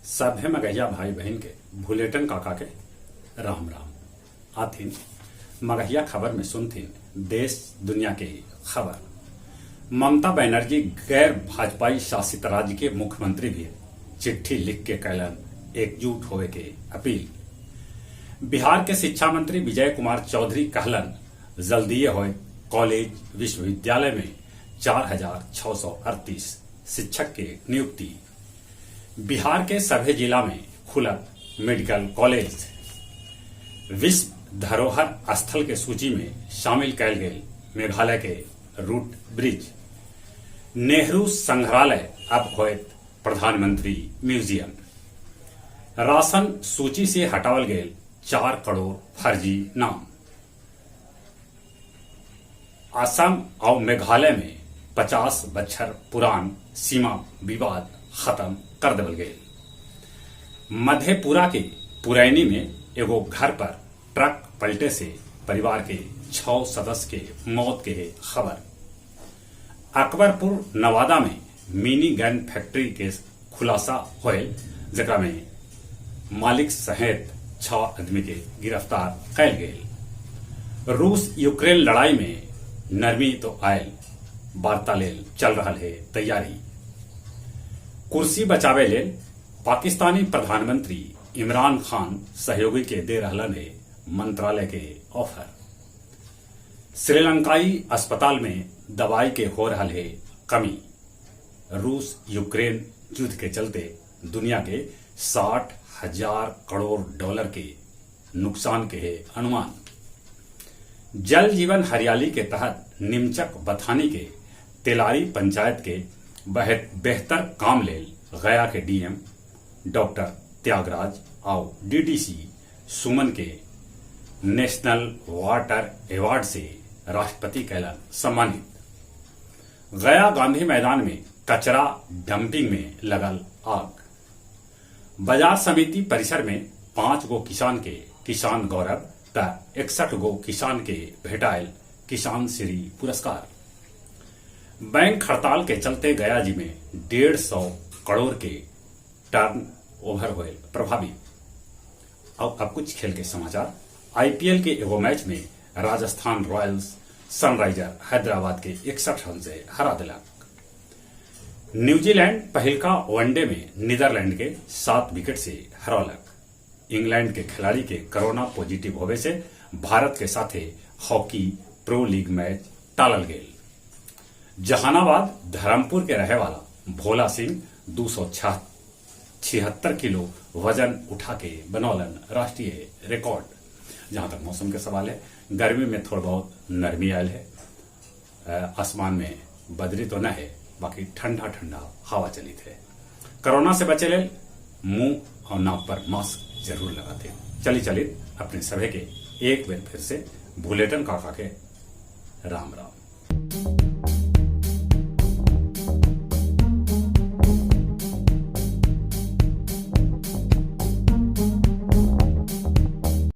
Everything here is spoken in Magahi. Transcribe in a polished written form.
सभे मगहिया भाई बहिन के भुलेटन काका के राम राम। आथिन मगहिया खबर में सुनथिन देश दुनिया के खबर। ममता बनर्जी गैर भाजपाई शासित राज्य के मुख्यमंत्री भी चिट्ठी लिख के कैलन एकजुट होवे के अपील। बिहार के शिक्षा मंत्री विजय कुमार चौधरी कहलन जल्दीए होए कॉलेज विश्वविद्यालय में 4638 शिक्षक के नियुक्ति। बिहार के सभे जिला में खुलत मेडिकल कॉलेज। विश्व धरोहर स्थल के सूची में शामिल कैल गेल मेघालय के रूट ब्रिज। नेहरू संग्रहालय अब होयत प्रधानमंत्री म्यूजियम। राशन सूची से हटावल गेल 4 करोड़ फर्जी नाम। असम और मेघालय में 50 बच्छर पुरान सीमा विवाद खत्म कर देवल गेल। मधेपुरा के पुरैनी में एगो घर पर ट्रक पलटे से परिवार के 6 सदस्य के मौत के खबर। अकबरपुर नवादा में मिनी गन फैक्ट्री के खुलासा होयल, जेकरा में मालिक सहित 6 आदमी के गिरफ्तार कैल गेल। रूस यूक्रेन लड़ाई में नरमी तो आयल, वार्ता लेल चल रहा है तैयारी। कुर्सी बचावे लेल पाकिस्तानी प्रधानमंत्री इमरान खान सहयोगी के दे रहलन है मंत्रालय के ऑफर। श्रीलंकाई अस्पताल में दवाई के हो रहा है कमी। रूस यूक्रेन युद्ध के चलते दुनिया के 60,000 करोड़ डॉलर के नुकसान के है अनुमान। जल जीवन हरियाली के तहत निमचक बथानी के तेलारी पंचायत के बेहतर काम लेल गया के डीएम डॉक्टर त्यागराज और डीडीसी सुमन के नेशनल वाटर अवार्ड से राष्ट्रपति कैलन सम्मानित। गया गांधी मैदान में कचरा डंपिंग में लगल आग। बाजार समिति परिसर में 5 गो किसान के किसान गौरव त 61 गो किसान के भेटायल किसान श्री पुरस्कार। बैंक हड़ताल के चलते गया जी में 150 करोड़ के टर्न ओवर हुए प्रभावित। और अब कुछ खेल के समाचार। आईपीएल के एगो मैच में राजस्थान रॉयल्स सनराइजर हैदराबाद के 61 रन से हरा दिलक। न्यूजीलैंड पहिलका वनडे में नीदरलैंड के 7 विकेट से हरौलक। इंग्लैंड के खिलाड़ी के कोरोना पॉजिटिव होवे से भारत के साथे हॉकी प्रो लीग मैच टालल गेल। जहानाबाद धर्मपुर के रहे वाला भोला सिंह 276 किलो वजन उठा के बनौलन राष्ट्रीय रिकॉर्ड। जहां तक मौसम के सवाल है, गर्मी में थोड़ा बहुत नरमी आयल है, आसमान में बदरी तो न है, बाकी ठंडा ठंडा हवा चली थे। कोरोना से बचे लेल मुंह और नाक पर मास्क जरूर लगाते। चली चली अपने सभी के एक बार फिर से भुलेटन काका के राम राम।